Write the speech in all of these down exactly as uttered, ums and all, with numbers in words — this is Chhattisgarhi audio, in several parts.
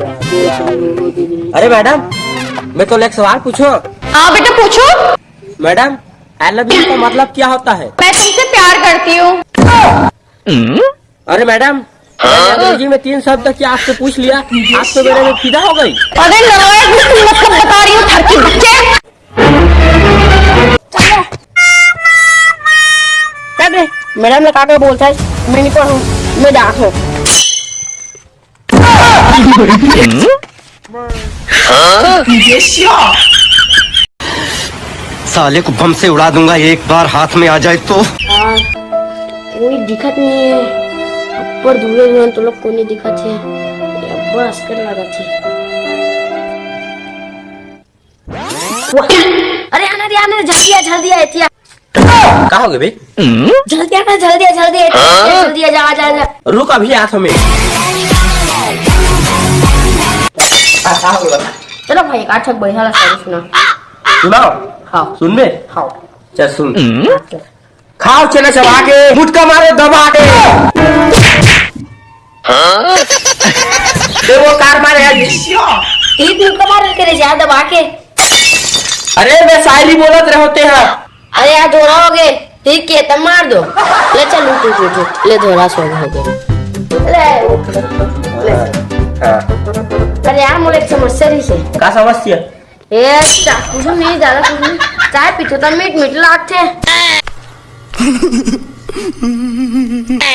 अरे मैडम, मैं तो एक सवाल पूछो। हाँ बेटा, पूछो। मैडम, आई लव यू का मतलब क्या होता है? मैं तुमसे प्यार करती हूँ। अरे मैडम, मैंने अंग्रेजी में तीन शब्द क्या आपसे पूछ लिया, आप तो मेरे में फिदा हो गई। अरे नालायक, मैं तुम मतलब बता रही हूँ, ठरकी बच्चे। चलो। चल रे, मैडम ने का का बोलता है, मैं नहीं पढ़ूँ, मैं जाता हूँ। साले को बम से उड़ा दूंगा, एक बार हाथ में आ जाए तो। हाँ, कोई दिखत नहीं है। ऊपर दूर दूर तो लोग कोई नहीं दिखत है। ये बड़ अस्कर लागत है। वाह! अरे आना रे, आना रे, जल्दी आ, जल्दी आ, एतिया। का हो गए बे? जल्दी आ ना, जल्दी आ, जल्दी आ, एतिया, जल्दी आ, जा, जा, जा। रुक, अभी आत हमें। आ, का हो गए बता? चलो भाई, एक अच्छा बढ़िया ला story सुना। सुनाओ। हाँ। सुनबे? हाँ। चल सुन। हाँ, चल। खाओ चना चबा के, मुटका मारो दबा के। हाँ? ते वो कार मारे आज। एक मुटका मार के रे जा दबा के। अरे मैं शायरी बोलत रहे होते हैं। अरे यार, धोरा हो गए, ठीक है, तब मार दो। ले चल, उठ, उठ, उठ, उठ। ले, धोरा सो हो गए। ले, उठ, ले। हाँ। अरे यार, मोर एक समस्या रही है। का समस्या? ए, चा-, कुछ नहीं, ज्यादा कुछ नहीं। चाय पीते तो मीठ मीठ लागते।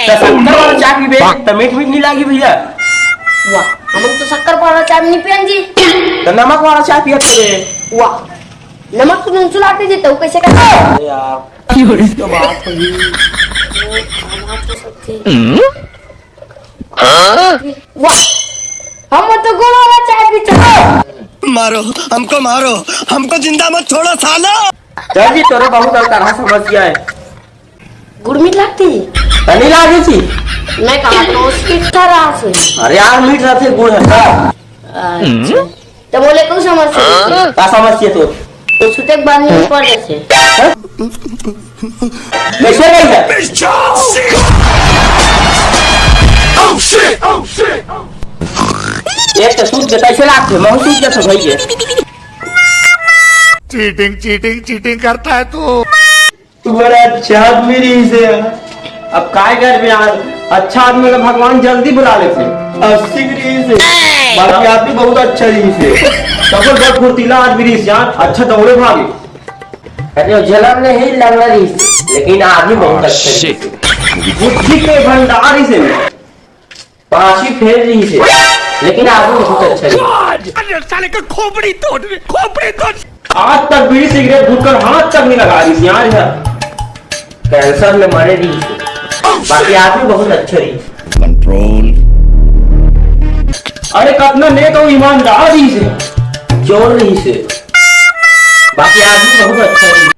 तो शक्कर वाला चाय पीबे, तो मीठ मीठ नहीं लागी भैया। वाह, हम तो शक्कर वाला चाय नहीं पियन जी। तो नमक वाला चाय पियत थे। वाह, नमक तो नुनसु लागते जी, तो कैसे कर? अरे यार, तो बात होगी। वाह, हम तो गुड़ वाला चाय पीते हैं। मारो, हमको मारो, हमको जिंदा मत छोड़ो सालो। चल जी, तोरो बहुत अलग तरह समस्या है। गुड़ मीठ लागती? तनी लागी थी। मैं कहा तो उसकी तरह से। अरे यार, मीठ रहते गुड़ है। अच्छा। तो बोले कौन समस्या है? का समस्या तो? तो सुते के बाद नहीं पड़ जैसे। कैसे नहीं है? एक तो सूत के कैसे लागते? मैं सूत के तो भैया। चीटिंग, चीटिंग, चीटिंग करता है तू। तू बड़ा अच्छा आदमी रही से यार। अब काय कर यार, अच्छा आदमी का भगवान जल्दी बुला लेते। अस्सी की रही से, बाकी आदमी बहुत अच्छा रही से। सबसे बड़ फुर्तीला आदमी रही से यार, अच्छा दौड़े भागे। अरे जलम नहीं लंगड़ा रही से, लेकिन आदमी बहुत अच्छा रही से। बुद्धि के भंडार रही से। पांचवी फेल रही से, लेकिन आदमी बहुत अच्छा रही। अरे साले का खोपड़ी तोड़, खोपड़ी तोड़। आज तक बीड़ी सिगरेट गुटखा हाथ तक नहीं लगा रही यार। कैंसर में मरे रही से, बाकी आदमी बहुत अच्छा रही। कंट्रोल। अरे कितना नेक और ईमानदार रही से, चोर रही से, बाकी आदमी बहुत अच्छा रही।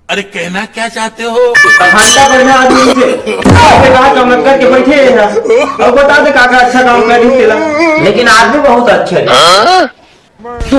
अरे कहना क्या चाहते हो? कमांडा बढ़िया आदमी से। आपके कहा कमर करके बैठे हैं ना। अब बता दे काका अच्छा काम कर रही तेला। लेकिन आदमी बहुत अच्छा है। तू